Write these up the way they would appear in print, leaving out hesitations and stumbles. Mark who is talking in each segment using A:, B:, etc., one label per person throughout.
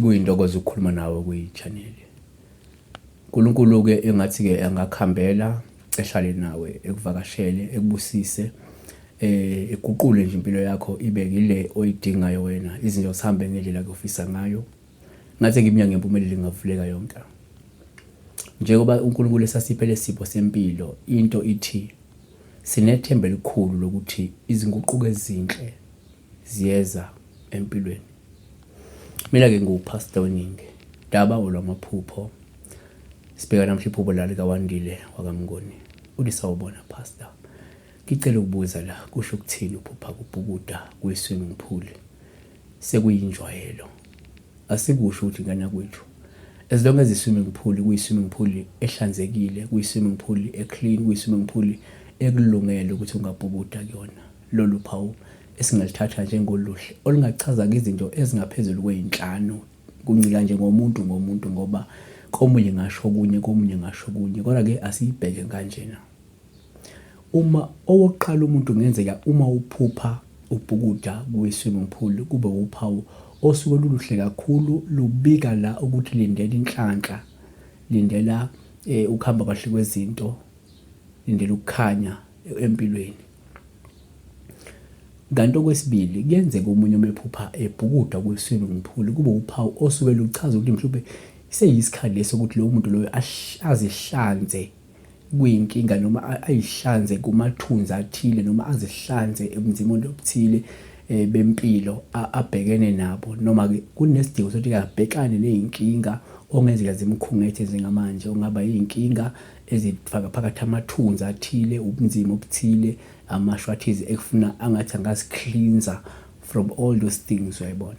A: Kuyintokozo ukukhuluma nawe kwi-channel. uNkulunkulu-ke engathi-ke angakuhambela ehlale nawe ekuvakashele ekubusise eh eguqule nje impilo yakho ibe yile oyidingayo wena izinto zihambe ngendlela ofisa ngayo. Ngathi ngiminyango yempumelelo ingavuleka yonke. Njengoba uNkulunkulu esasiphe lesipho sempilo into ithi sinethemba elikhulu lokuthi izinguquko ezinhle ziyeza empilweni. Mina-ke ngiwuPastor Weningi, daba olwamaphupho. Sibheka namhla iphupho la likaWandile wakaMnguni. Uthi sawubona Pastor. Ngicela ukubuza la kusho ukuthini uphupha kubhukuda kwi-swimming pool sekuyinjwayelo. Asikusho ukuthi ngane yakwethu as long as i-swimming pool kuyi-swimming pool ehlanzekile, kuyi-swimming pool e-clean, kuyi-swimming pool ekulungele ukuthi ungabhukuda kuyona. Lolu phawu esingalithatha njengoluhle olungachaza-ke izinto ezingaphezulu kwey'nhlanu kuncika nje ngomuntu ngomuntu ngoba komunye ngasho okunye komunye ngasho okunye kodwa-ke asiyibheke kanjena. Uma owokuqala umuntu kungenzeka uma uphupha ubhukuda kwi-swimming pool kube wuphawu osuke luluhle kakhulu lubika la ukuthi lindela inhlanhla, lindela ukuhamba kahle kwezinto, lindela ukukhanya empilweni. Kanti okwesibili kuyenzeka omunye uma ephupha ebhukuda kwi-swimming pool kube wuphawu osuke luchaza ukuthi mhlawumbe seyisikhathi lesi sokuthi lowo muntu loyo azihlanze kuyinkinga noma ayihlanze kumathunzi athile noma azihlanze ebunzimeni obuthile bempilo abhekene nabo noma-ke kunesidingo sokuthi abhekane ney'nkinga okungenzeka zimkhungethe njengamanje okungaba iy'nkinga ezifaka phakathi amathunzi athile, ubunzima obuthile, amashwa athize ekufuna angathi angazi-cleanser from all those things uyayibona.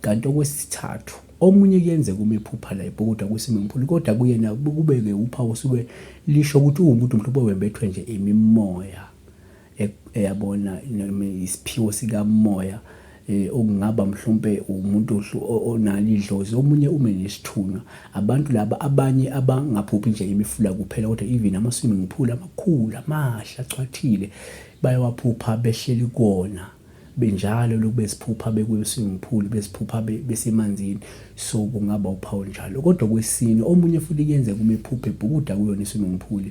A: Kanti okwesithathu, omunye kuyenzeka uma ephupha la ebhukuda kwi-swimming pool kodwa kuyena kube-ke uphawu osuke lisho ukuthi uwumuntu mhlawumbe owembethwe nje imimoya eyabona noma isiphiwo sikamoya okungaba mhlawumbe umuntu onalo idlozi omunye ume nesithunywa. Abantu laba abanye abangaphuphi nje imifula kuphela kodwa even ama-swimming pool amakhulu amahle achwathile bayawaphupha behleli kuwona. Benjalo lokhu beziphupha bekwi-swimming pool beziphupha besemanzini so kungaba uphawu njalo. Kodwa kwesine omunye futhi kuyenzeka uma ephupha ebhukuda kuyona i-swimming pool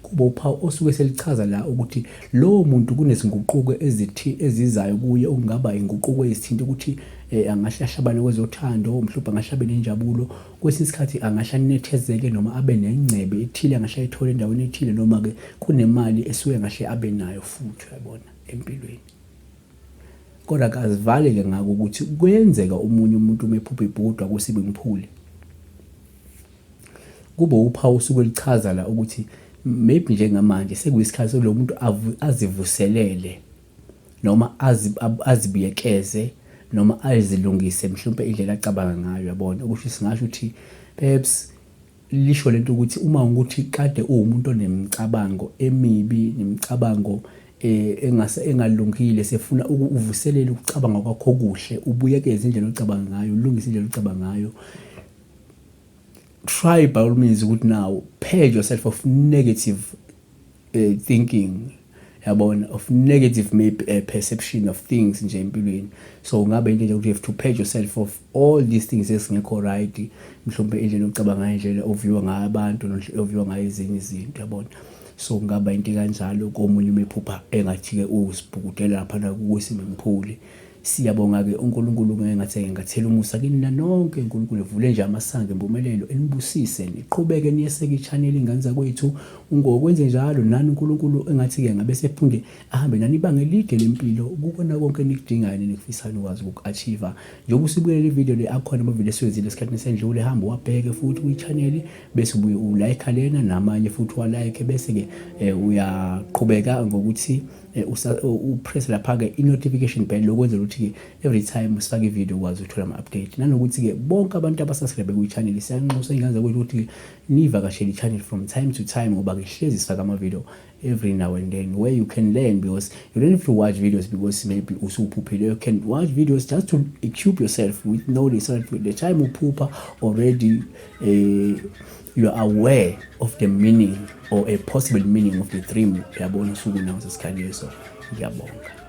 A: kuba uphawu osuke selichaza la ukuthi lowo muntu kunezinguquko ezithi ezizayo kuye okungaba inguquko ezithinta ukuthi angahle ahlabane kwezothando mhlawumbe angahle abe nenjabulo kwesinye isikhathi angahle anethezeke noma abe nengcebe ethile angahle ayithole endaweni ethile noma-ke kunemali esuke angahle abe nayo futhi uyabona empilweni. Kodwa kazivale-ke ngako ukuthi kuyenzeka omunye umuntu uma ephupha ebhukudwa kwi-swimming pool kube uphawu osuke luchaza la ukuthi maybe njengamanje sekuyisikhathi sokuthi muntu azivuselele noma azibuyekeze noma azilungise mhlawumbe indlela acabanga ngayo yabona okusho singasho ukuthi perhaps lisho lento ukuthi uma ukuthi kade uwumuntu onemicabango emibi nemicabango engase engalungile sefuna uvuselele ukucabanga kwakho okuhle ubuyekeze indlela ocabanga ngayo ulungise indlela ocabanga ngayo. Try by all means ukuthi now purge yourself of negative thinking yabona of negative maybe perception of things nje empilweni. So ngabe into nje ukuthi you have to purge yourself of all these things ezingekho right mhlawumbe indlela ocabanga ngayo indlela oviewa ngayo abantu oviewa ngayo ezinye izinto yabona. So kungaba into ekanjalo komunye uma ephupha engathi-ke uzibhukudela laphana kwi-swimming pool. Siyabonga-ke uNkulunkulu ngeke ngathi engathela umusa kinina nonke uNkulunkulu evule nje amasango empumelelo enibusise niqhubeke niyeseke i-channel ingane zakwethu ngokwenze njalo nani uNkulunkulu engathi-ke ngabe sephinde ahambe nani ibanga elide lempilo kukona konke enikudingayo nenikufisayo nikwazi ukuku-achieve. Njengoba usibukele le video le akhona amavidiyo esiwenzile esikhathini esendlule hamba uwabheke futhi kwi-channel bese ubuye u-like lena namanye futhi wa-like bese-ke uyaqhubeka ngokuthi upress lapha-ke i-notification bell lokwenzela ukuthi ukuthi-ke every time sifake i-video ukwazi ukuthola ama-update. Nanokuthi-ke bonke abantu aba-subscribe kwi-channel, siyanxusa ingane zakwethu ukuthi-ke niyivakashele i-channel from time to time, ngoba-ke hlezi sifake ama-video every now and then where you can learn, because you don't have to watch videos because maybe usuphuphile. You can watch videos just to equip yourself with knowledge so that the time uphupha already, you are aware of the meaning or a possible meaning of the dream. Uyabona, usuku nawo sesikhathi leso. Ngiyabonga.